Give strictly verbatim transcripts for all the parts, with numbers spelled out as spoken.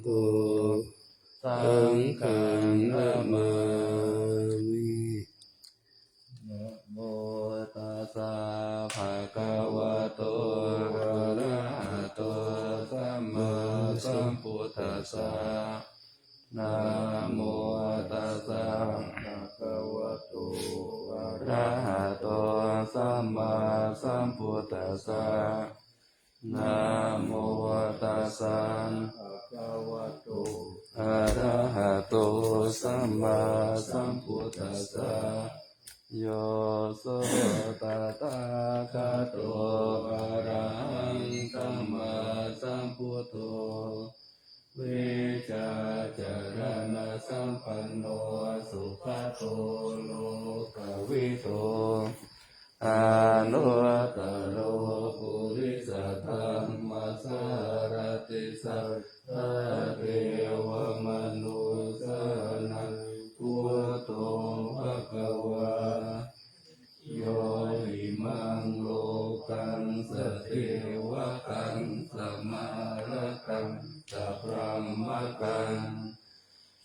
kho, saṅghaṃ namāmi. Namo tassa bhagavato arahato sammāsambuddhassa. Namo tassa bhagavato arahato sammāsambuddhassa. Namo tassa bhagavato arahato sammāsambuddhassa. Yo so tathāgato arahaṃ sammāsambuddho vijjācaraṇasampanno sugato lokavidū anuttaro purisadammasārathi satthā devamanussānaṃ buddho bhagavā. Yo imaṃ lokaṃ sadevatāṃ samārakaṃ sabrahmakaṃ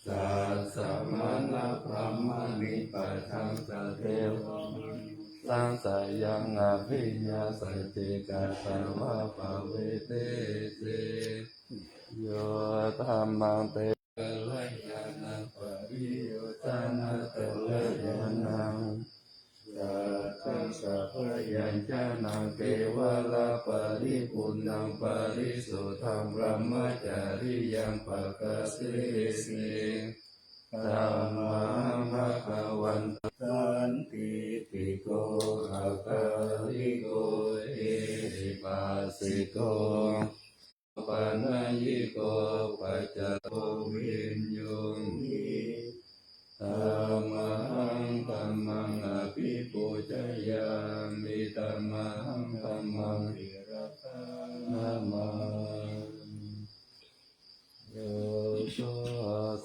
sassamaṇabrāhmaṇipadaṃ sadevamanussānaṃ sayaṃ abhiññāya saccikatvā pavedesi. Yo dhammaṃ te kalyāṇaṃ pariyojanakalyāṇaṃ sataṃ sabbayañjanaṃ kevalaparipuṇṇaṃ parisuddhaṃ brahmacariyaṃ pakasīmi. Tammahaṃ bhagavanto sandiṭṭhiko akāliko ehipassiko opanayiko paccattaṃ viññūhi. Tammahaṃ dhammaṃ abhipūjayāmi. Tammahaṃ dhammaṃ sirasā namāmi. Yo so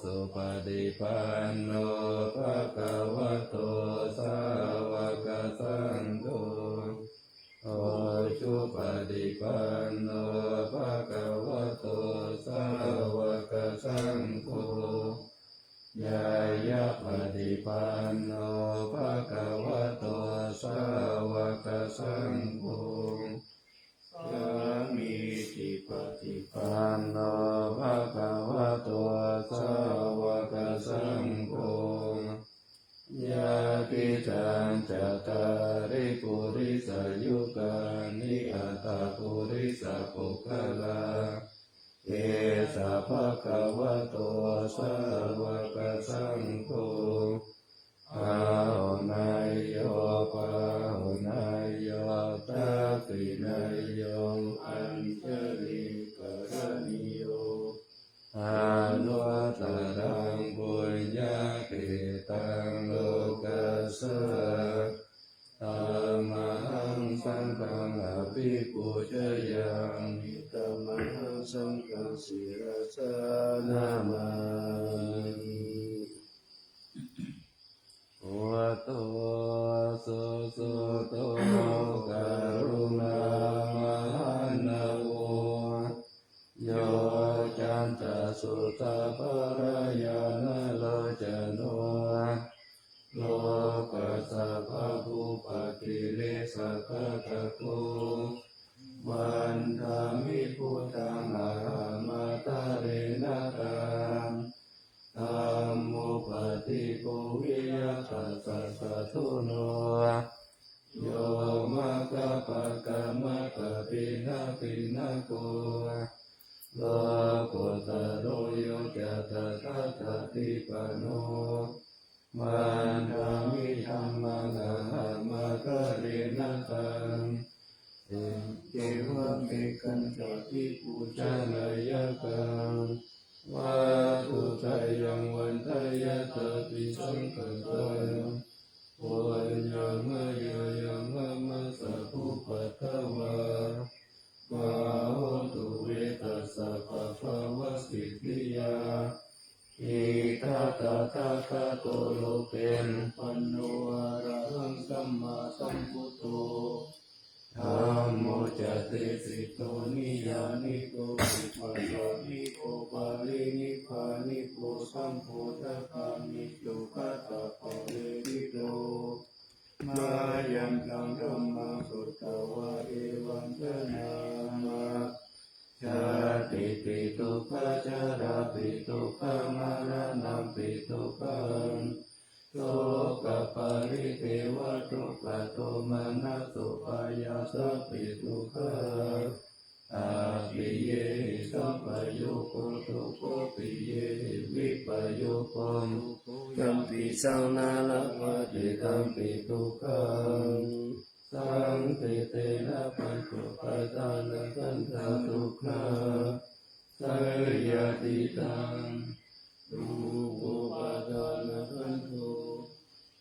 supaṭipanno bhagavato sāvakasaṅgho, ujupaṭipanno bhagavato sāvakasaṅgho, ñāyapaṭipanno bhagavato sāvakasaṅgho, sāmīcipaṭipanno bhagavato sāvakasaṅgho, yadidaṃ cattāri purisayugāni aṭṭha purisapuggalā, esa bhagavato sāvakasaṅgho, āhuneyyo pāhuneyyo dakkhiṇeyyo añjalikaraṇīyo anuttaraṃ puññakkhettaṃ lokassāti. Tammahaṃ saṅghaṃ abhipūjayāmi. Tammahaṃ saṅghaṃ sirasā namāmi. Buddho susuddho karuṇāmahaṇṇavo, yocantasuddhaparañāṇalocano, lokassa pāpūpakilesaghātako, vandāmi buddhaṃ ahamatharena taṃ. Dhammo paṭibbujja tassa satthuno, yo maggappakamata pinnapinnako, lokuttaro yo ca tathāgatapaṭipanno, vandāmi dhammaṃ ahamatharena taṃ. Evaṃ me kaṇṭapi pūjanīyaṃ kaṃ, vatthuttayaṃ vandeyyatāpi saṅkhātaṃ. Puññaṃ mayā yaṃ dhammasākacchā, mahā hotu ve tassa pāpavasiddhiyā. Idha tathāgato loke nibbānaṃ arahaṃ sammāsambuddho, Dhammo ca tesino niyyāniko vipassāniko parinibbāniko sambodhagāmiko phavekkhitvā mayantaṃ dhammaṃ sutvā evaṃ bhaṇāma. Jātipi dukkhā jarāpi dukkhā maraṇampi dukkhaṃ sokaparidevadukkhadomanassupāyāsāpi dukkhā appiyehi sampayogo dukkho piyehi vippayogo dukkho yampidaṃ na labhati tampi dukkhaṃ saṅkhittena pañcupādānakkhandhā dukkhā saṅkhārattiyā dukkhuppādānakkhandho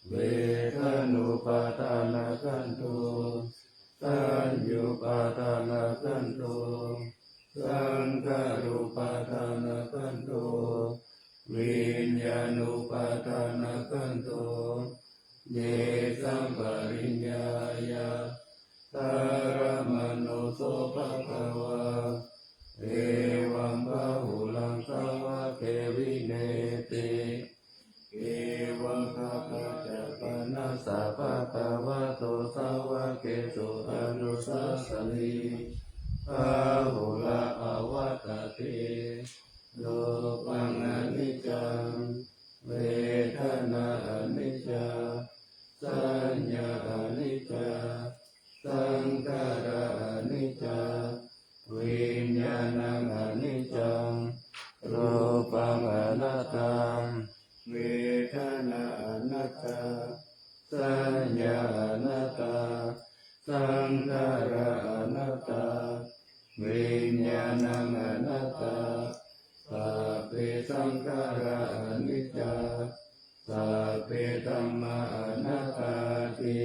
vedanupādānakkhandho saññāupādānakkhandho saṅkhārupādānakkhandho viññāṇupādānakkhandho yesaṃ pariññāya saramāno so bhagavā evaṃ bahulaṃ sāvake vineti. Evaṃ bhagavā ca bhaṇassa bhagavato sāvakesu anusāsati bahulā pavattati. Rūpaṃ aniccaṃ, vedanā aniccā, saññā aniccā, saṅkhārā aniccā, viññāṇaṃ aniccaṃ, rūpaṃ anattā, vedanā anattā, saññā anattā, saṅkhārā anattā, viññāṇaṃ anattā, sabbe saṅkhārā aniccā, sabbe dhammā anattāti.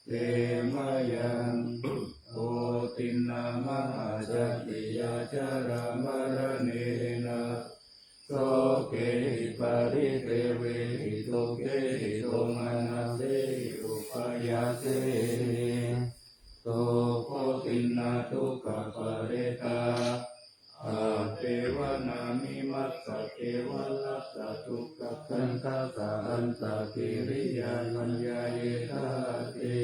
Te mayaṃ koṭinā mahāsacciyā jarāmaraṇena sokehi paridevehi dukkhehi domanassehi upāyāsehi dukkhoṭinā dukkhaparetā appeva nāmimassa kevalassa dukkhakkhandhassa antakiriyā saññāyedhāti.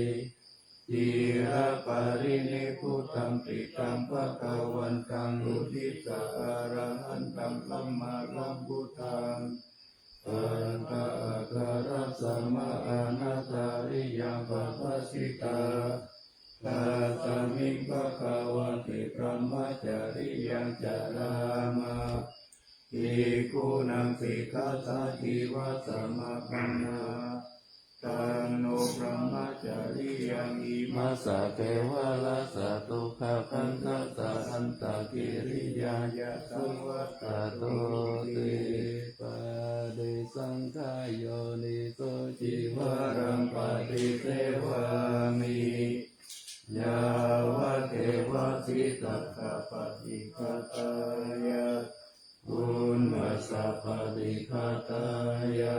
Ciraparinibbutampi taṃ bhagavantaṃ uddissa arahantaṃ sammāsambuddhaṃ aṭṭhākāraṃ brahmāṇācariyam pabbajitā tasmiṃ bhagavati brahmacariyaṃ carāma bhikkhūnaṃ sikkhāsādīva samāpannā. Taṃ no brahmacariyaṃ imassa kevalassa dukkhakkhandhassa antakiriyāya saṃvattatu ti. Paṭisaṅkhā yoniso cīvaraṃ paṭisevāmi yāvadeva sītassa paṭighātāya uṇhassa paṭighātāya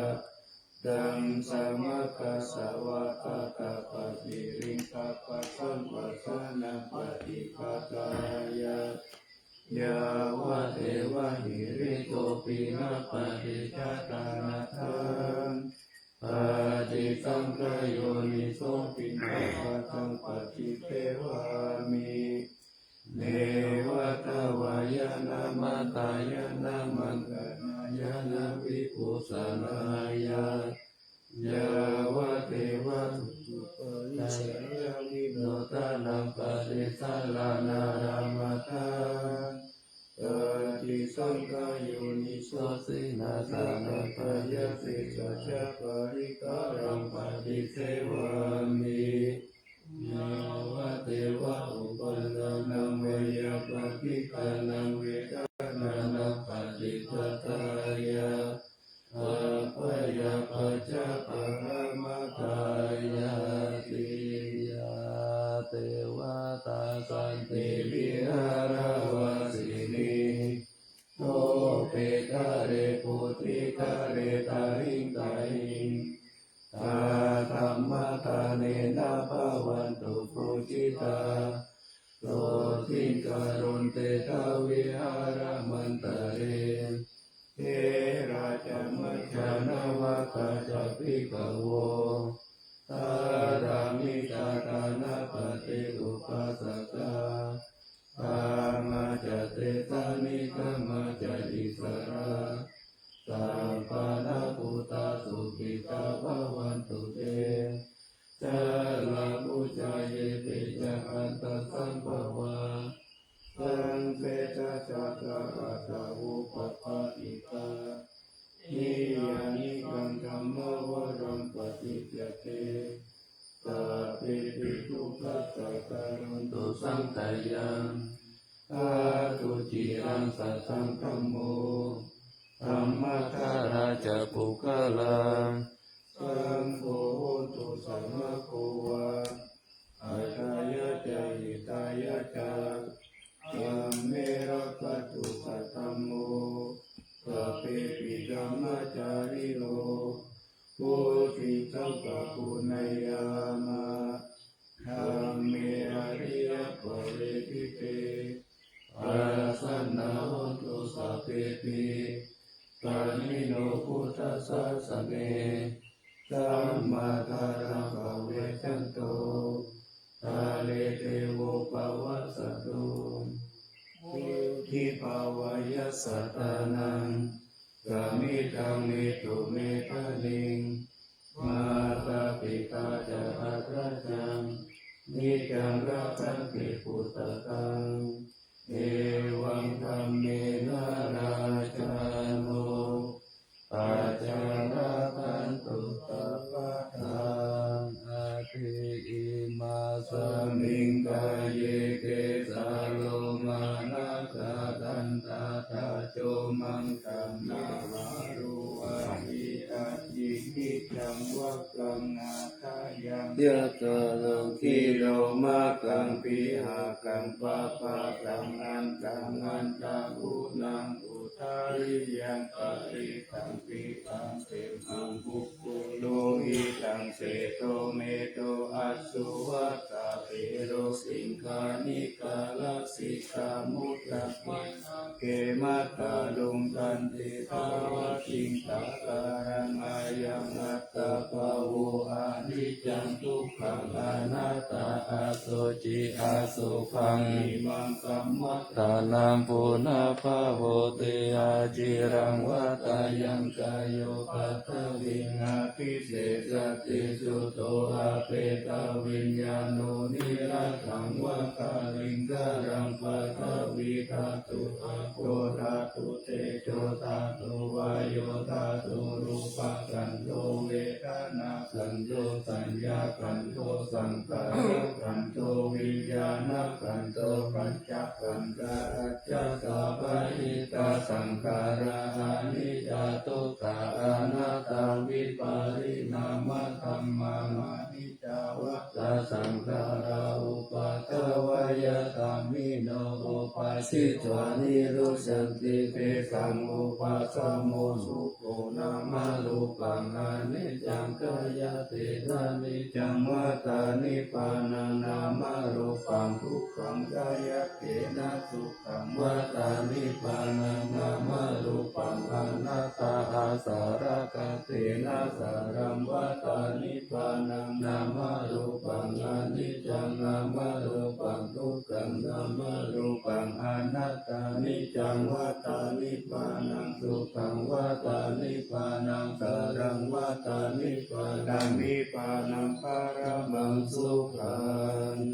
daṃsamakasavātātapasiriṃsapasamphassānapaṭighātāya yāvadeva hirikopinapaṭicchādanatthaṃ. Paṭisaṅkhā yoniso piṇḍapātaṃ paṭisevāmi neva davāya na madāya na maṇḍanāya na vibhūsanāya yāvadeva mutthupāyāsāya vinodanaṃ paṭisallānārāmatthaṃ. Paṭisaṅkhā yoniso senāsanattayasesajjaparikkhāraṃ paṭisevāmi yāvadeva uppannānaṃ veyyābādhikānaṃ vedanānaṃ paṭighātāya abyāpajjhaparamatāyāti. Yā devatā santi vihāravāsinī thūpe ghare bodhighare tahiṃ tahiṃ tā dhammadānena bhavantu pūjitā, sotthiṃ karontedha vihāramaṇḍale. Therā ca majjhā navakā ca bhikkhavo, dāraṃ miccā tāṇapatī upāsakā, gāmā ca desā nigamā ca issarā, sappāṇabhūtā sukhitā bhavantu te. Jalābujā yepi ca aṇḍasambhavā, saṃsedajātā athavopapātikā, niyyānikaṃ dhammavaraṃ paṭicca te, sabbepi dukkhassa karontu saṅkhayaṃ. Ṭhātu ciraṃ sataṃ dhammo, dhammaddharā ca puggalā, saṅgho hotu samaggo va, atthāya ca hitāya ca. Amhe rakkhatu saddhammo, sabbepi dhammacārino, vuḍḍhiṃ sampāpuṇeyyāma, dhamme ariyappavedite. Pasannā hontu sabbepi, pāṇino buddhasāsane. Sammā dhāraṃ pavecchanto, kāle devo pavassatu. Vuḍḍhibhāvāya sattānaṃ, samiddhaṃ netu medaniṃ. Mātā pitā ca atrajaṃ, niccaṃ rakkhanti puttakaṃ. Evaṃ dhammena rājāno, pajā rakkhantu sabbadā. Atthi imasmiṃ kāye kesā lomā nakhā dantā taco maṃ khaṇhā varu ahi ajjhi kiñcaṃ vakaṃ na thāyaṃ yathā loke lomakappihakkhaṃ pabhātaṃ antaṃ antaguṇaṃ udariyaṃ parittaṃ piṭṭhaṃ temhaṃ pubbu lohitaṃ sedo medo assū vattā therosiṅghāṇikā lasikā mudakkhina khemattā luṅganti tavattiṃsakāraṃ. Ayaṃ attabhāvo aniccaṃ dukkhaṃ anattā asocī asukhaṃ imaṃ kammaṭṭhānaṃ punabbhavoti. Aciraṃ vatayaṃ kāyo paṭhaviṃ abhisesati chuddho apetaviññāṇo niratthaṃva kaliṅgaraṃ paṭhavī dhātu apo dhātu tejo dhātu vāyo dhātu rūpakkhandho vedanākkhandho saññākkhandho saṅkhārakkhandho viññāṇakkhandho pañcakkhandhā ajjhattā bahiddhā saṅkhārā aniccā dukkhā anattā viparināmadhammā aniccā vata saṅkhārā uppādavayadhammino uppajjitvā nirujjhanti tesaṃ vūpasamo sukho nāmarūpaṃ aniccaṃ khayattena niccaṃ vata nibbānaṃ nāmarūpaṃ dukkhaṃ khayattena sukhaṃ vata nibbānaṃ nāmarūpaṃ anattā āsarakkhattena saraṃ vata nibbānaṃ nāmarūpaṃ aniccaṃ nāmarūpaṃ dukkhaṃ nāmarūpaṃ anattā niccaṃ vata nibbānaṃ sukhaṃ vata nibbānaṃ saraṃ vata nibbānaṃ nibbānaṃ paramaṃ sukhaṃ.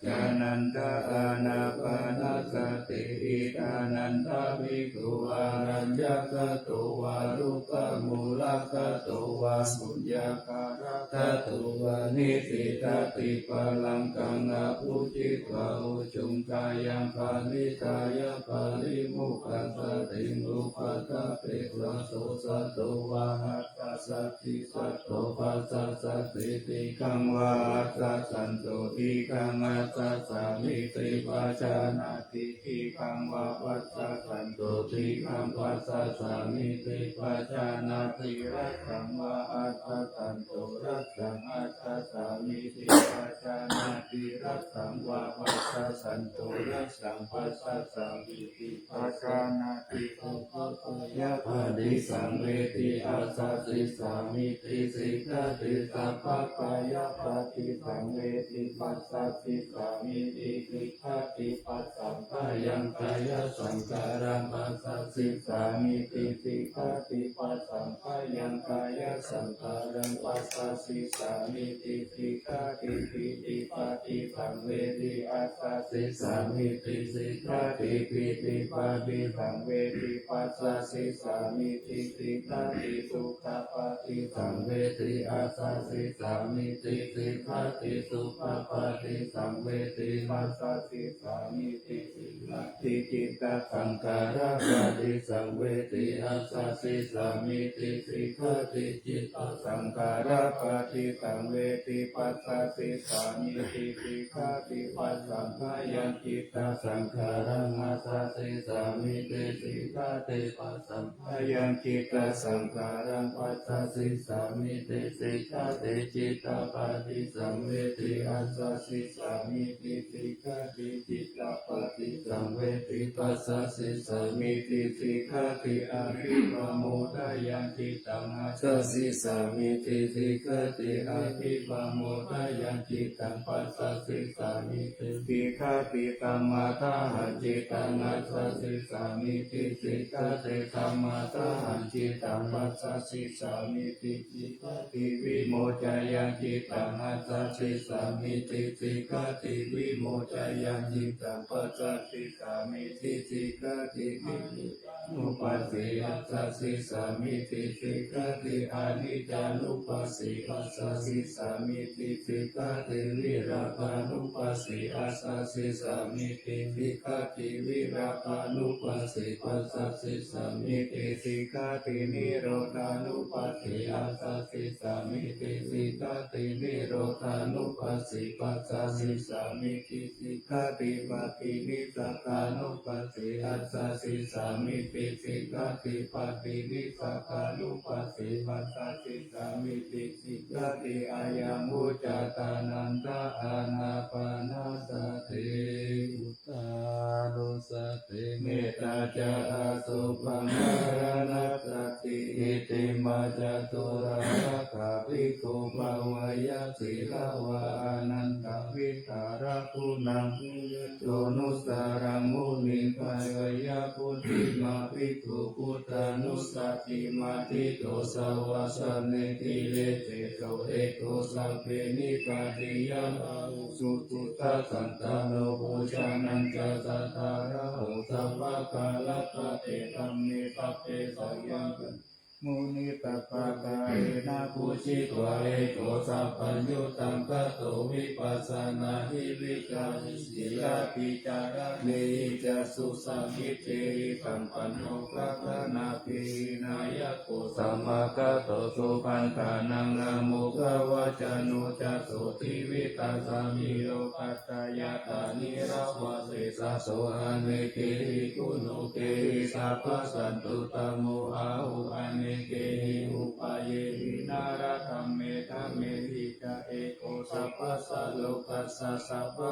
Ānanda ānāpānasati. Idha nanda bhikkhū āraññakato vā rukkhamūlakato vā suññakāragatto vā nisidati palaṅkaṃ abhujitvā ujuṃ kāyaṃ paṇidhāya parimokkhāsatiṃ upaṭṭhapetvā so satto vā hassasati satto passasati dīghaṃ vā hassassanto dī Dīghaṃ assāsāmīti pajānāti, dīghaṃ vā passassantu, dīghaṃ passāsāmīti pajānāti, rassaṃ vā assāssantu, rassaṃ assāsāmīti pajānāti, rassaṃ vā passassantu, rassaṃ passāsāmīti pajānāti, sabbabhayappaṭisaṃvedi assāsissāmīti sikkhati, sabbabhayappaṭisaṃvedi passāsissāmīti sikkhati, passaṃ bhayaṃ kāyasaṅkhāraṃ passāsissāmīti sikkhati, passaṃ bhayaṃ kāyasaṅkhāraṃ passāsissāmīti sikkhati, pītipaṭisaṃvedi assāsissāmīti sikkhati, pītipaṭisaṃvedi passāsissāmīti sikkhati, sukhapaṭisaṃvedi assāsissāmīti sikkhati, sukhapaṭisaṃvedi passāsissāmīti sikkhati, cittasaṅkhārapaṭisaṃvedi assāsissāmīti sikkhati, cittasaṅkhārapaṭisaṃvedi passāsissāmīti sikkhati, passaṃ bhayaṃ cittasaṅkhāraṃ assāsissāmīti sikkhati, passaṃ bhayaṃ cittasaṅkhāraṃ passāsissāmīti sikkhati, cittapaṭisaṃvedi assāsissāmīti sikkhati, cittapaṭisaṃvedi passāsissāmīti sikkhati, abhipamodanaṃ cittaṃ assāsissāmīti sikkhati, abhipamodanaṃ cittaṃ passāsissāmīti sikkhati, samadāhaṃ cittaṃ assāsissāmīti sikkhati, samadāhaṃ cittaṃ passāsissāmīti sikkhati, vimocanaṃ cittaṃ assāsissāmīti sikkhati, vimocanaṃ cittaṃ passāsissāmīti sikkhati, anubhāsi assāsissāmīti sikkhati, aniccānubhāsi assāsissāmīti sikkhati, virāganubhāsi assāsissāmīti sikkhati, virāganubhāsi passāsissāmīti sikkhati, nirodhānubhāsi assāsissāmīti sikkhati, nirodhānubhāsi passāsissāmīti sikkhati, paṭinissagganubhāsi assāsissāmīti sikkhati, paṭinissagganubhāsi passāsissāmīti sikkhati, ayaṃ vuccatā nanda ānāpanasati. Buddhānussati, mettā ca asubhaṃ maraṇassati, itimā catulāsakā bhikkhū bhāweyya sīlavā anantavidhālaguṇaṃ. Bhāvayetvānussaraṃ muniṃ bhāveyya buddhimā bhikkhū, buddhānussatimatthito sāvasane tīre seṭṭho eko sabbe nipātiyā. Suddhasantano bojjhaṅgañca sattārāho sabbakālakā te dhamme sabbe sayaṃ munisabbakālena pūjitvā eko sabbaññutaṃ kato vipassanāhi viharati sīlavicārayehi ca susamiggehi sampannānāgānābhihī nāyako samāgato supaṇṇānaṃ āmodavacano ca sotthi vittaṃ sāmīciyo paccayā tanīrava seṭṭhato anekehi guṇokehi sabbasantutamo āhu anekehi upāyehi nālādhamme dhammeti ca eko sabbassa lokassa sabba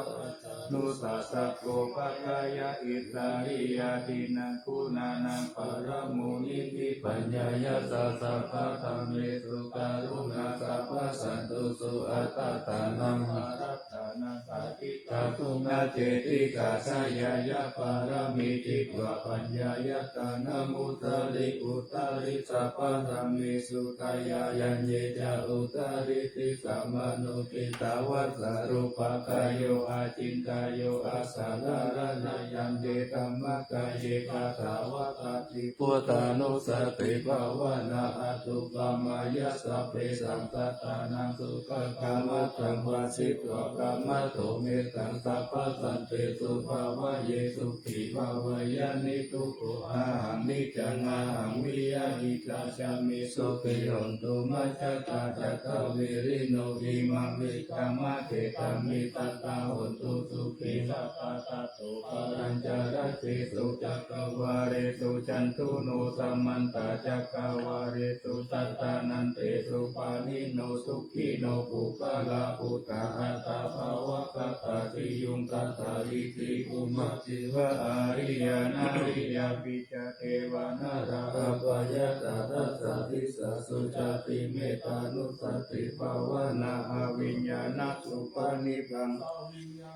nussasako pagayha itthariyādīnaṃ guṇānaṃ paramāṇīti paññāya ca sabbadhammesu karuṇā sabbasantusu attānaṃ parattānaṃ patiṭṭhātuñca cetikā seyyathā pāramī tītva paññāya taṇhaṅuttarī uttarī sabbadhammesu dayāya ye ca uttarīti samāno khittavasarūpakāyo acintayuṃ asaṅkhāraṃ ayaṃ te dhammakāye tathāgatā buddhānussatibhāvanā anuppamāya sabbesaṃ sattānaṃ sukhakaṃ mataṃ bhāsitva khamatu mettaṃ sabbasantesu bhāvaye sukhī bhāvaye niddukkho ahaṃ niccaṃ ahaṃ viya hita ca me sukhi hontu majjhattā ca kālino. Imaṃ vihāramajjhamhi sadā hontu sukhī sadā. Tato pākañcārajjesu cakkavāḷesu candano samantā cakkavāḷesu daddallantesu pāṇino sukhino puggalā phuṭā aṭṭha pāvakatā siyuṃ sadā iti. Bhummā devā ariyā nariyā pisā devā nalā apayattā tassa disāsu jātimattā. Nussatibhāvanā abhiññānasubhānibbaṃ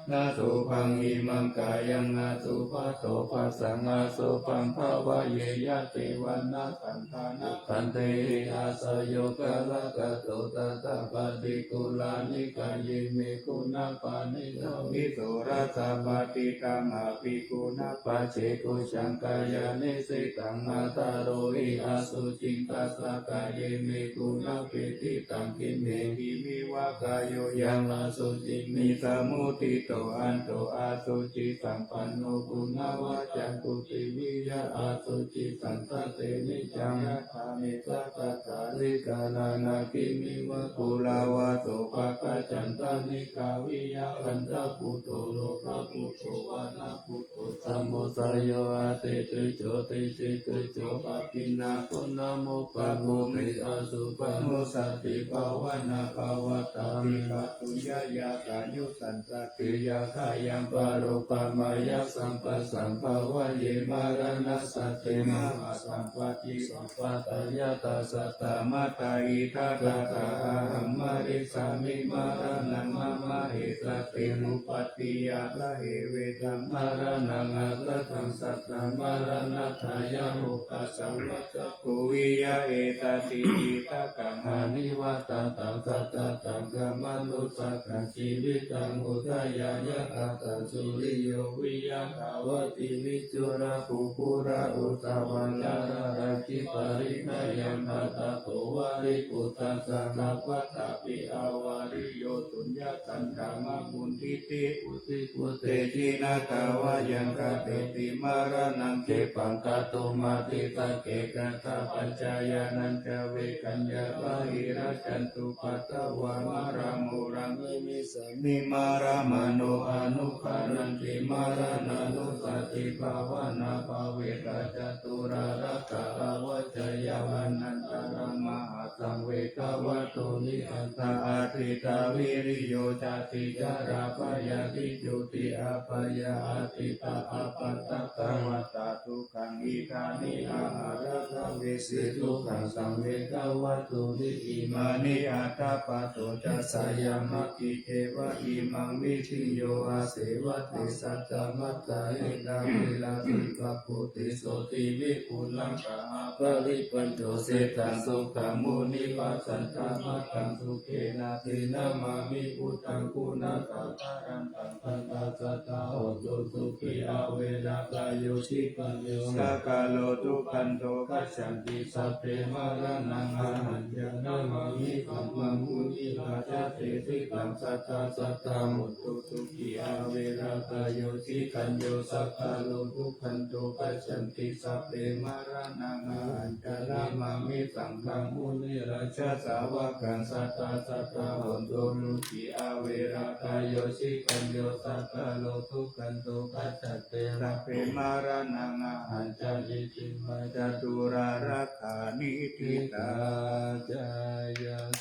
naso bhaṃ imaṃ kāyaṃ asubhaso bhassaṃ asubhaṃ bhāvaye. Yā devā na santā na khantehi āsayo kālakato tathā paṭighūlā nikāyime guṇapāṇino. Visorasā paṭiṭṭhā abhikkhuṇā pacchikusaṃkhāya nisitaṃ attarohi asuciṃ tassa kāyime guṇapetiṭṭhaṃ. Khemhi khemhi va kāyo yaṃ asuciṃ nisammuṭṭhito anto asucisampanno guṇavaccaṃ puthiviyaṃ asucisaṃsate niccaṃ yathā me sattakārikanā. Na khemhi va phullavassopakaccantanikā viya antaputto lokaputto vanapu tto samudayo atthi kiñci kiñci kiñci paggiṇhā guṇamupaputti. Asupanussatibhāvanā pavattaṃ vigattuññā yathāyuṃ santaddhiyaṃ khayaṃ parukkhamayassaṃ passaṃ bhāvaye maraṇasate mahāsampatti sampadā. Yathā saddamattā idha tathā ahaṃ marissāmi maraṇaṃ mama esa te uppattiyā sahe vedamaraṇaṃ asaddhaṃ saddamaraṇatthāya okāsa vajjaggo viya etadīhitaṃ. Anivattantaṃ sattataṃ kammato sakkaṃ jīvitaṃ udayāya ātaṃ suriyo viya dhavati viccurā pugghulā uttamaṃ candimā rakkhi parittayaṃ. Tatra kho Vāriputtassa saha vattabhi avariyo suññataṃ dhammamuttiti. Usi khuddhe jinatā va yaṃ katteti maraṇaṃ khippaṃ kātumatthi sakke katthapaccayānañca veghañca bāhirajjhattupaddavā maraṃ moroṃ nimissanti maraṃ mano anuggaṇhanti maraṇānussatibhāvanā pāpetha ca turārakkha avajjeyya anantaramahā saṃ vegavato nihaṇhaṃ. Āditā viriyo jāti jarā byādhi jotī abyāpajjhā ādirā ābādhā ca vaṇṇā sukhaṃ idha nihaṇhaṃ. Atha vesi dukkhaṃ saṃ vegavato ni imāni aṭṭha pādo ca sayaṃ aggi ceva imaṃ vidhi yo āsevatte saddamattā etadiratthiṃ pāpū ti sotthi vipulakā aparippañco seṭṭhaṃ sukhaṃ munivaravacanaṃ. Santamattaṃ sukhena te namāmi buddhaṃ guṇasaṅgharantaṃ. Sadā sadā hontu sukhī averā kāyo cirañño sakkāro duggando gacchanti sabbe maraṇaṃ ahañca namāmi dhammaṃ munirājadesitaṃ. Sadā sadā hontu sukhī averā kāyo cirañño sakkāro duggando gacchanti sabbe maraṇaṃ ahañca namāmi saṅghaṃ munirājasāvakaṃ. Sadā sadā hontu sukhī averā kāyo cirañño sakkāro duggando gacchanti sabbe maraṇaṃ ahañca iti mañca turārakkha niṭṭhitā.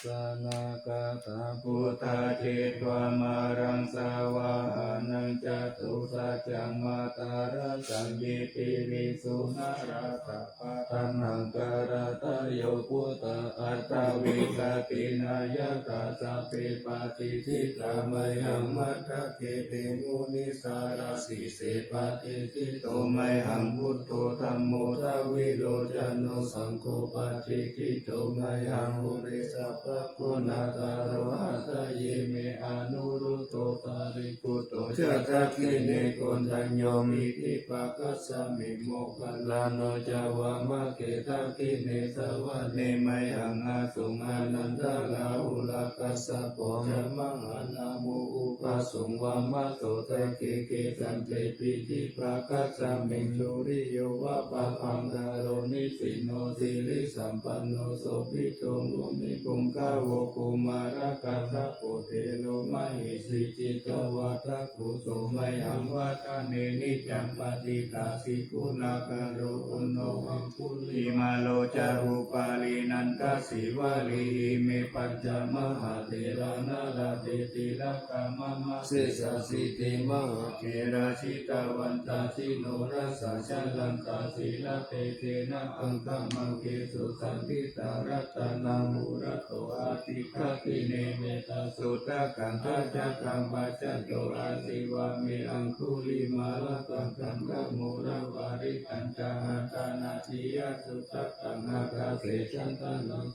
Jayāsanāgatā buddhā jetvā māraṃ savāhanaṃ catusaccāṃ mātaraṃ saññippiriṃsu narāsabhā. Taṇhaṅkarādayo buddhā aṭṭhavīsati nāyakā sabbe patiṭṭhitā mayhaṃ matthake te munissarā. Sīse patiṭṭhito mayhaṃ buddho dhammo dvilocano saṅgho patiṭṭhito mayhaṃ ure sabbaguṇākaro. Hadaye me anuruddho sārīputto ca dakkhiṇe koṇḍañño piṭṭhibhāgasmiṃ moggallāno ca vāmake. Dakkhiṇe savane mayhaṃ āsuṃ ānandarāhulā kassapo ca mahānāmo ubhāsuṃ vāmasotake. Kesante piṭṭhibhāgasmiṃ suriyo va pabhaṅkaro ni nisinno sirisampanno sobhito munipuṅgavo. Kumārakassapo thero mahesī cittavādako, so mayhaṃ vadane niccaṃ patiṭṭhāsi guṇākaro. Puṇṇo aṅgulimālo ca upālī nandasīvalī, ime pañca mahātherā nalāṭe tilakā mama. Sesāsīti mahātherā jitavantā jinorasā, jalantā sīlatejena aṅgamaṅgesu saṇṭhitā. Ratanaṃ purato āsi dakkhiṇe mettasuttakaṃ, dhajaggaṃ pacchato āsi vāme aṅgulimālakaṃ. Khandhamoraparittañca āṭānāṭiyasuttakaṃ, ākāse chadanaṃ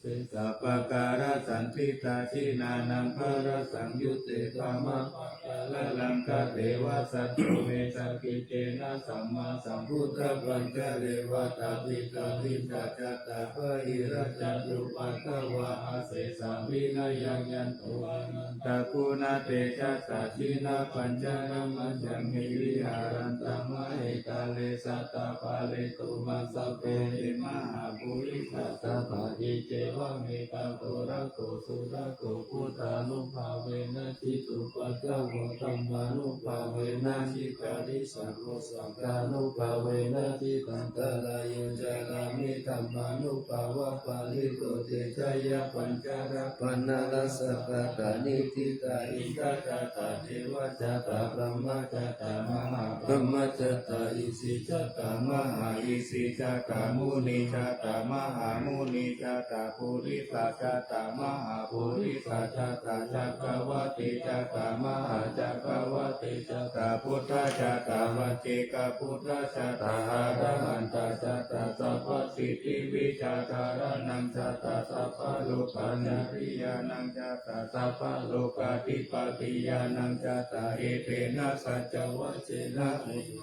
sesā pākārasaṇṭhitā. Jinānaṃ bālasaṃyutte dhammapakāralaṅkate, vasato me sakiccena sammāsambuddhapañjare. Vātapittādisañjātā bāhirajjhattupaddavā, asesā vinayaṃ yantu anantaguṇatejasā. Jinapañjaramajjhamhi viharantaṃ mahītale, sattappāle tumhaṃ sabbe te mahāpurisāsabhā. Iccevamettaṃ gahorato surakkho, buddhānubhāvena jitupaddavo, dhammānubhāvena jitārisaṅgho, saṅghānubhāvena jitantarāyo, carāmi dhammānubhāvapālito. Te jayapañjarapaṇṇarasakkatā niṭṭhitā, indajātā devajātā brahmajātā mahābrahmajātā, isijātā mahāisijātā munijātā mahāmunijātā, purisajātā mahāpurisajātā, cakkavattijātā mahācakkavattijātā, buddhajātā paccekabuddhajātā, arahantajātā sabbasiddhivijjādharānaṃ jātā, sabbalokācariyānaṃ jātā, sabbalokādhipatiyānaṃ jātā, etena saccavajjena hotu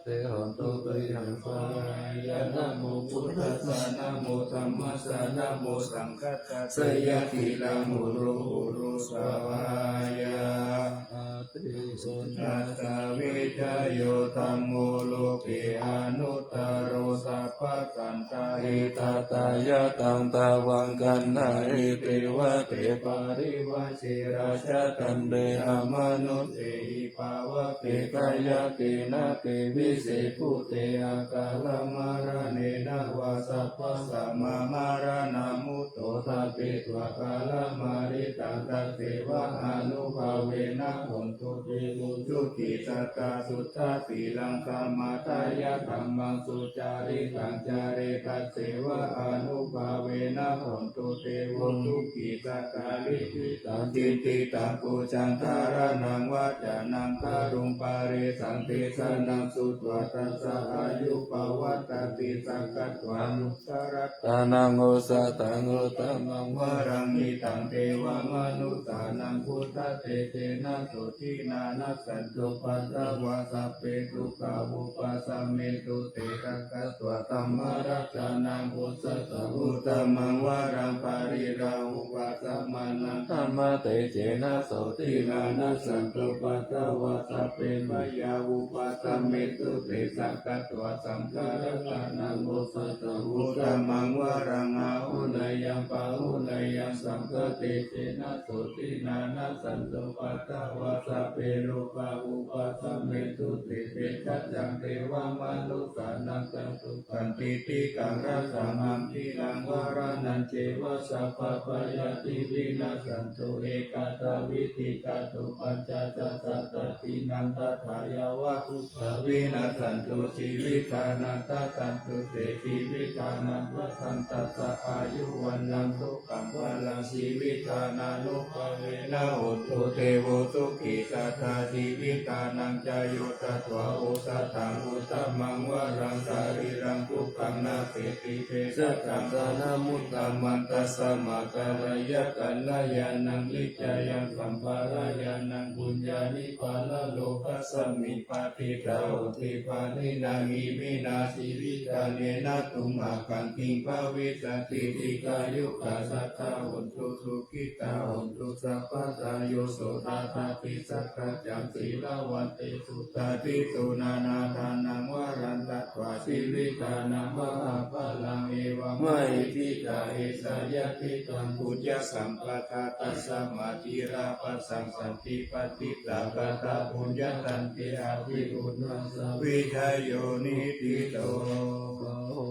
te hontu te yaṃ svāhāya. Namo buddhassa, namo dhammassa, namo saṅghassa, jayasiddhi hotu, hotu svāhāya. Atthi suññassa vijayo dhammo loke anuttaro, sabbasattahitatthāya, taṃ tvaṃ gaṇhāhi devate parivajjirāja. Dande amanusse hi pāvake, bhayake nātha vise bhūte, akālamaraṇena vā sabbasmā maraṇā mutto. Sabbe dvārakālamalitāni, tasseva ānubhāvena hontu te vusuddhijātā. Suddhasīlaṃ samādāya, dhammaṃ sucaritaṃ care, tasseva ānubhāvena hontu te vusuddhijātā. Tiṭṭhitaṃ ciñcittaṃ pūjaṃ dhāraṇaṃ vācanaṃ garuṃ, paresaṃ desanaṃ sutvā, tassa āyu pavaḍḍhatīti. Sakkatvā buddharatanaṃ osathaṃ uttamaṃ varaṃ, hitaṃ devamanussānaṃ, buddhatejena sotthinā, nassantupaddavā sabbe, dukkhā vūpasamentu te. Sakkatvā dhammaratanaṃ osathaṃ uttamaṃ varaṃ, pariḷāhūpasamanaṃ, dhammatejena sotthinā, nassantupaddavā sabbe, bhayā vūpasamentu te. Sakkatvā saṅgharatanaṃ osathaṃ uttamaṃ varaṃ, āhuneyyaṃ pāhuneyyaṃ, saṅghatejena sotthinā, nassantupaddavā sabbe, rogā vūpasamentu te. Veggincā devamanussānaṃ, santupaññāpiṇḍikaṃ, rasaṃ indiyaṃ maraṇañceva, sabbabhayāpi vinassantu, ekādhāvītikaduppañcasattadīnaṃ, tathāyāva dukkhavināssantu, jīvitthānantadattu te. Jīvitthānantadattu tassa, āyu vaṇṇaṃ sukhaṃ balaṃ, jīvitthānānubhāvena hontu te vusuddhijātā. Jīvitthānañca yo tatvā osathaṃ uttamaṃ varaṃ, sarīraṃ dukkhaṃ naseti, bhesajjaṃ dhanamuttamaṃ, tasmā kālāya kalyāṇaṃ, niccayaṃ sampādāya, yaṃ puññāni paralokasmiṃ, patiṭṭhā honti pāṇinā. Iminā jīvitthānena tumhākaṃ, kiṃ bhavissati dīghāyukā sadā? hontu sukhitā hontu sabbadā. Yo so tathāpi sakkaccaṃ sīlavantesu dadītu nānādānaṃ varaṃ datvā tividhānaṃ mahapphalānaṃ evamahīti. Kāyena vācāya cetanā puññasampatā tasmā dhīra passaṃ santi patitā katapuññā tante abhi unnassa vijayo niṭṭhito. Bahū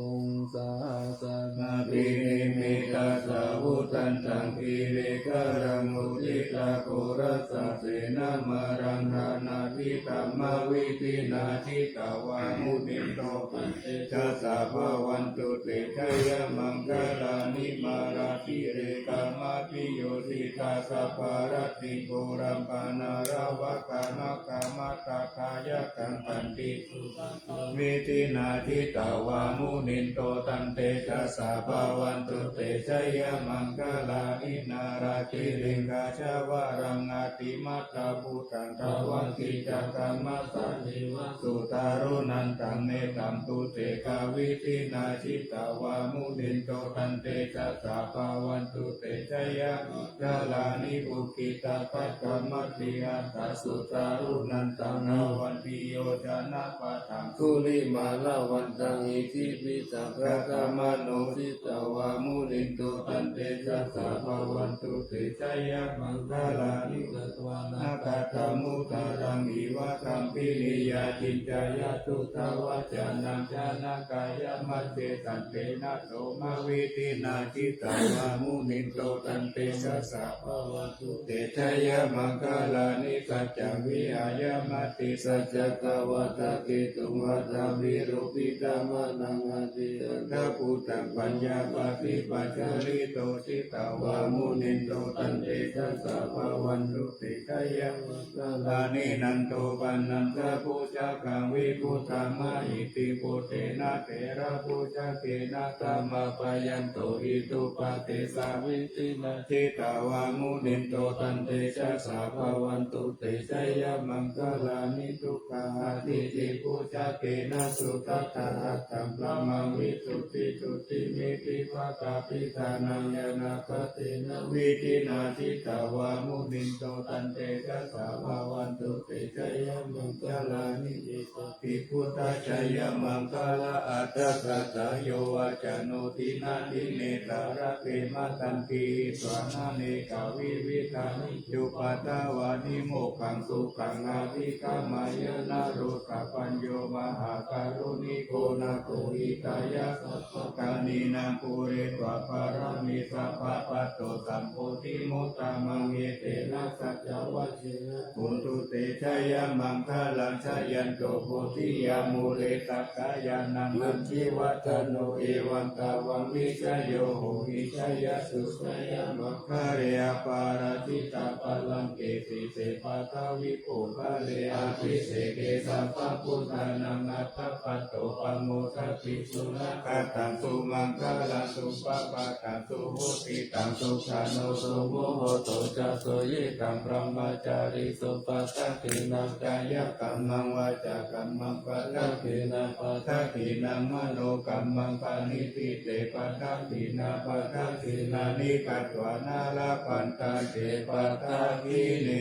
sahassānabhinimmitasāvudhantaṃ grīmekhalaṃ uditaghorasasenamāraṃ dānādidhammavidhinā jitavā munindo tantejasā bhavatu te jayamaṅgalāni. Mārātirekamabhiyujjhitasabbarattiṃ ghorampanāḷavakamakkhamathaddhayakkhaṃ khantīsudantavidhinā jitavā munindo tantejasā bhavatu te jayamaṅgalāni. Nāḷāgiriṃ gajavaraṃ atimattabhūtaṃ dāvaggicakkamasanīva sudāruṇantaṃ mettambusekavidhinā jitavā munindo tantejasā bhavatu te jayamaṅgalāni. Ukkhittakhaggamatihatthasudāruṇantaṃ dhāvantiyojanapathaṅgulimālavantaṃ iddhībhisaṅkhatamano jitavā munindo tantejasā bhavatu te jayamaṅgalāni. Katvāna kaṭṭhamudaraṃ iva gabbhinīyā ciñcāya duṭṭhavacanaṃ janakāyamajjhe santena somavidhinā jitavā munindo tantejasā bhavatu te jayamaṅgalāni. Saccaṃ vihāya matisaccakavādaketuṃ vādābhiropitamanaṃ atiandhabhūtaṃ paññāpadīpajalito jitavā munindo tantejasā bhavatu te jayamaṅgalāni. Nandopanandabhujagaṃ vibudhaṃmahiddhibhuttena therabhujagena damāpayanto iddhūpadesavidhinā jitavā munindo tantejasā bhavatu te jayamaṅgalāni. Duggāhadiṭṭhibhujagena sudaṭṭhahatthaṃ brahmaṃ visuddhijutimiddhibakābhidhānaṃ ñāṇāgadena vidhinā jitavā munindo tantejasā bhavatu te jayamaṅgalāni. Etāpi buddhajayamaṅgalaaṭṭhagāthā yo vācano dinadine sarate matandī hitvānanekavividhāni cupaddavāni mokkhaṃ sukhaṃ adhigameyya naro sapañño. Mahākāruṇiko nātho hitāya sabbapāṇinaṃ pūretvā pāramī sabbā patto sambodhimuttamaṃ etena saccavajjena hotu te jayamaṅgalaṃ. Jayanto bodhiyā mūle sakyānaṃ nandivaḍḍhano evaṃ tvaṃ vijayo hohi jayassu jayamaṅgale aparājitapallaṅke sīse paṭhavipokkhare abhiseke sabbabuddhānaṃ aggappatto pamodati. Sunakkhattaṃ sumaṅgalaṃ supabhātaṃ suhuṭṭhitaṃ sukhaṇo sumuhutto ca suyiṭṭhaṃ brahmacārisu padakkhiṇaṃ kāyakammaṃ vācākammaṃ padakkhiṇaṃ padakkhiṇaṃ manokammaṃ paṇidhī te padakkhiṇā padakkhiṇāni katvāna labhantatthe padakkhiṇe.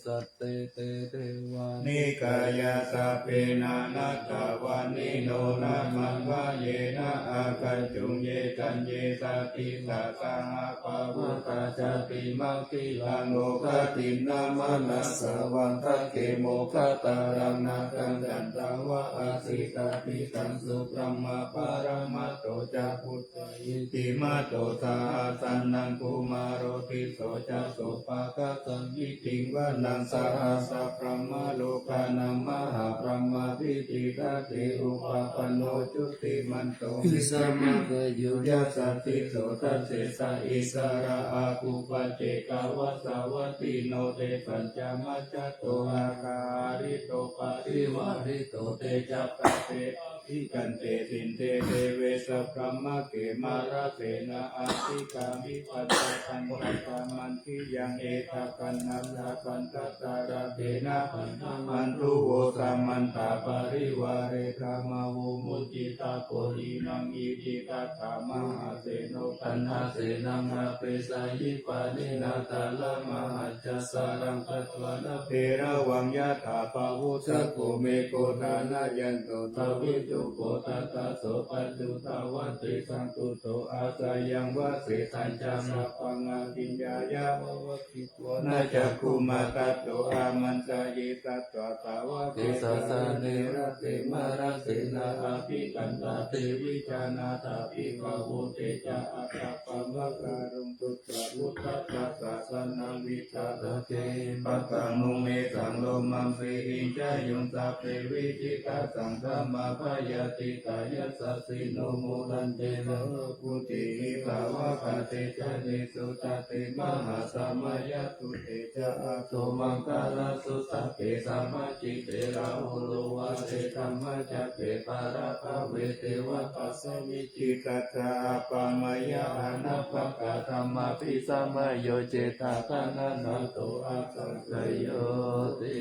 Sattete devanikāyā sabbe nānattavaṇṇino nāmanvayena āgañchuṃ ye caññe sadisā saha bhavatā jātimaggīlaṃ oghatiṇṇamanāsavaṃ dakkhemoghataraṃ nāgaṃ candaṃva asitāti taṃsu brahmā paramatto ca puttā iddhimato saha sanaṅkumāro tisso ca sopāga samiddhiṃ vanaṃ sahassaṃ brahmalokānaṃ mahābrahmābhitiṭṭhati upapanno jutimanto bhismākāyo yasassi so. Dasettha issarā āgū paccekavasavattino tesañca majjhato āga hārito parivārito. Te ca sabbe Kante sinde deve sabrahmake mārasenā abhikkāmi, paccattaṃ pañcamattiyaṃ etha gaṇhatha bandhatha rāgena bandhamatthu vo. Samantā parivāretha mā vo muñcittha koci naṃ. Iti tattha mahāseno kaṇhasenaṃ apesayi, pāṇinā talamāhacca saraṃ katvāna bheravaṃ. Yathā pāvussako megho thanayanto savijjuko, tadā so paccudāvatti saṅkuddho asayaṃvase. Tañca sabbaṃ abhiññāya vavakkhitvāna cakkhumā, tato āmantayi satthā sāvake sāsane rate. Mārasenā abhikkantā te vijānātha bhikkhavo, te ca ātappamakaruṃ sutvā buddhassa sāsanaṃ. Vijānātha te pakkāmuṃ mettaṃ lomaṃ siriṃ, jhāyuṃ sabbe vijitasaṅgāmā bhayātītā yasassino. Modante saha bhūtehi sāvakā te janesutāti, mahāsamayasutte ca attomaṅgalāni. Sabbe samācite rāhulā vase dhammacakke, bālagā ve devatā samitiṃ tadā, appamāye anāpakā dhammābhi samāyojitā, gaṇhānato asaṃhayoti.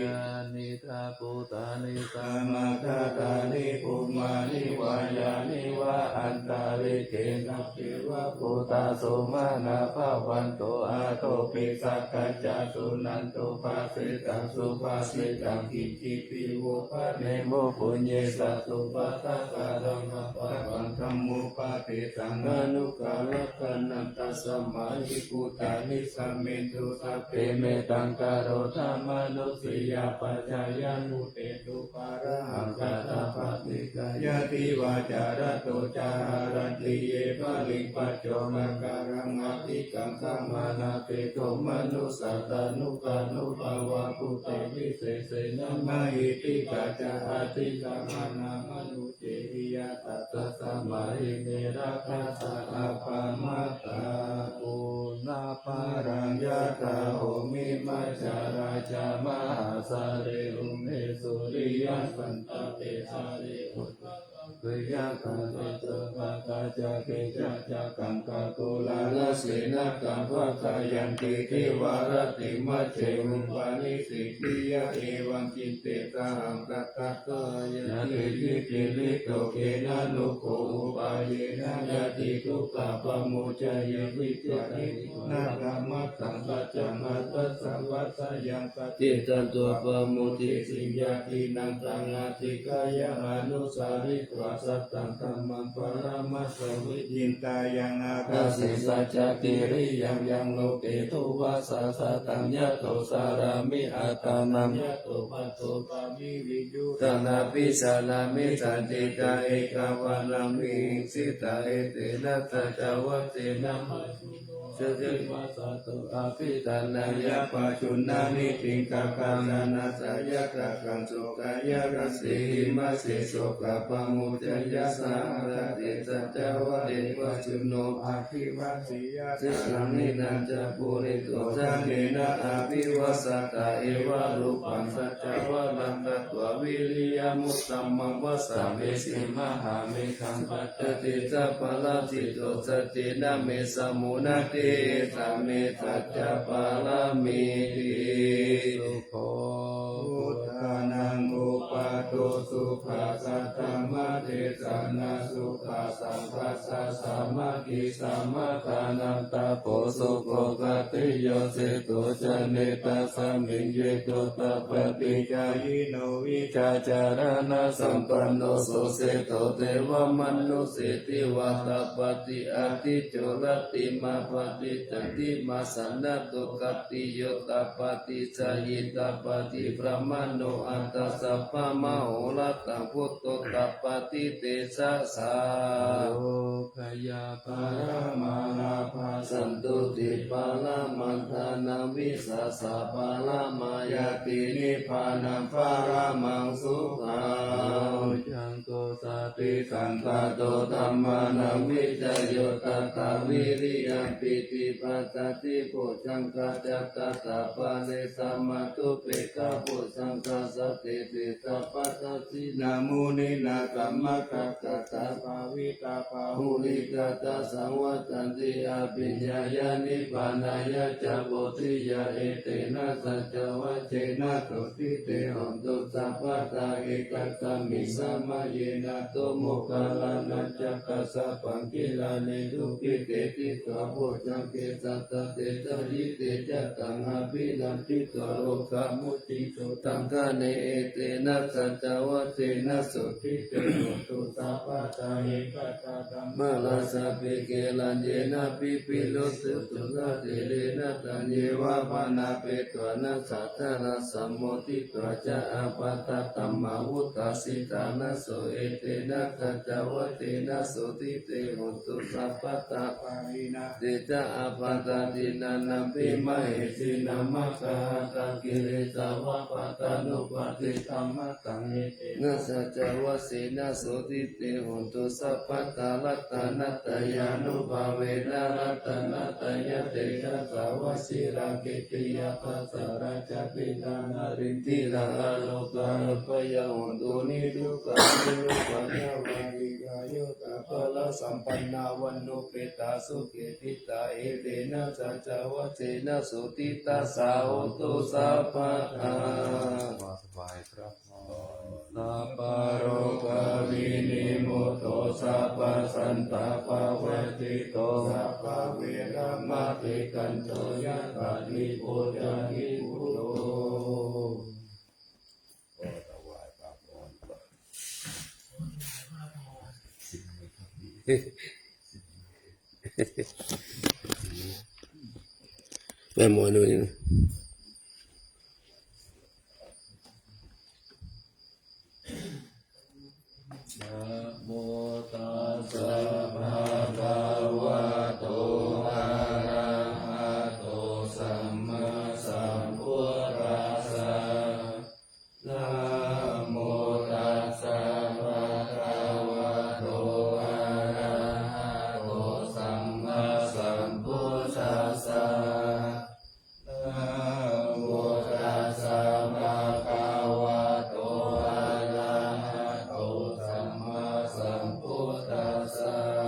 Yānīdha bhūtāni samāgatāni bhummāni vā yāni va antalikkhe, sabbeva bhūtā sumanā bhavantu, athopi sakkacca suṇantu bhāsitaṃ. Subhāsitaṃ kiñcipi vo bhaṇemo, puññe satupaddakaraṃ pāpakaṃ dhammūpadesanaṃ. Anuggaharakkhaṇaṃ tasmā hi bhūtā nisāmethu, sabbe mettaṃ karotha mānusiyā pajāya. Bhūtesu pārahaṃ katappaṭikāya, divā ca ratto ca haranti ye baliṃ, paccopakāraṃ adhikaṃ samānā, te kho manussā taṇhukānubhāvā. Bhūtā visesena mahiddhikā ca, adhigamānā manu jehi, yattha tasmā hi ne rakkhatha appamattā. Uṇṇābharaṃ yathā humimajjharā ca, mahāsare umhe sūriyaṃ santā pethāri ukkhattaṃ, kheyyathā ca pākā ca kiccā ca kaṅkā, kurāna senakā bhaddhayanti divā rattimajjhe, upanissi tiyā evaṃ cinte sahaṃ kattattha, yadi vichilito kena nokho upāyena, yadi dukkhā pamuccayati, pahīnā dhammaṭṭhaṃ saccaṃ attasaṃvassayaṃ, sacchiṃ jatvā pamoditi, yadi naṃ taṃ adhikkāya anusaritvā, sataṃ dhammaṃ paramāsaviṃ, cittā yaṃ ādassi saccakiriyaṃ, yaṃ loke dovasā sataṃ, yato carāmi attānaṃ, yato paccupami viññūhi, taṃ abhijānāmi. Santiṭṭhā ekamanāvihiṃsitā, etena saccavajjena, majjh jjhagā vasato abhiṭhānāya, pajunā nibbindakā, sannassayaṃ kākaṃ sokāya kassīhi, majjhe sokā pamuccayasā, andhate saccavajjena, pajunno abhivajjeyya, saraṇena ca pūretvā, jānena abhivajjatā, evarūpaṃ saccavajjena, katvā vīriyamuttamaṃ, vāsavassī mahāme ghaṃ, paṭṭhāne ca parājito, saccena me sammo natthi, esā me saccapāramīti. Sukho buddhānaṃ uppādo, sukhā saddhammadesanā, sukhā saṅghassa sāmaggī, samaggānaṃ tapo sukho. Khattiyo seṭṭho jāne, tasmiṃ ye gottapaṭi, jhāyino vijjācaraṇasampanno, so seṭṭho devamanusseshitvā, tappati ādicco rattimāpati, candimā sannaddho khattiyo, tappati jhāyī tappati brāhmaṇo, atha sabbamahorattaṃ buddho tappati tejasā. Kayā paramā lābhā, santuṭṭhī paramaṃ dhanaṃ, vissāsā paramā ñātī, nibbānaṃ paramaṃ sukhaṃ. Yo caṃ to satisaṅkhāto dhammānaṃ vicayo tathā vīriyampīti passaddhi bojjhaṅgā ca tattha pare samādhupekkhabojjhaṅgā sattete sabbadassinā muninā sammakkhattaṃ bhāvitvā bahulīkatā saṃvattanti abhiññāya nibbānāya ca bodhiyā. Etena saccavajjena sotthi te hotu sabbadā. Ekasmiṃ samaye nātho moggallānañca kassapaṃ gilāne dukkhite disvā bojjhaṅge satta desayi. Te ca taṃ abhinanditvā rogā mucciṃsu taṅkhaṇe. Etena saccavajjena sotthi te hotu sabbadā. Ekadā dhammarājāpi gelaññenābhipīḷito sūramerena taññeva bhaṇāpetvāna sādaraṃ sammoditvā ca ābādhā tamhā vuṭṭhāsi ṭhānaso. Etena saccavajjena sotthi te hotu sabbadā. Pahīnā te ca ābādhā tiṇṇannampi mahesinaṃ maggāhatakilesāva pattānuppattidhammataṃ. Etena saccavajjena sotthi te hotu sabbadā. Ratanattayānubhāvena ratanattayatejasā vajirakkhittiyā pasārā ca tiṇṇannarindiyā arogā abyā hotu niddukkā nirupāyā vā dīghāyukā balasampannā vaṇṇuppetā sukhī ṭhitā. Etena saccavajjena sotthi tassa hotu sabbadā. สบายครับ Sabbarogavinimutto sabbasantāpavajjito sabbaveramatikkanto yattha nibbutyāni buddho. ก็ถวายพระพรก่อน แม่หมอดูนี่ Namo tassa bhagavato arahato sammāsambuddhassa. Namo tassa bhagavato arahato sammāsambuddhassa. Namo tassa bhagavato arahato sammāsambuddhassa.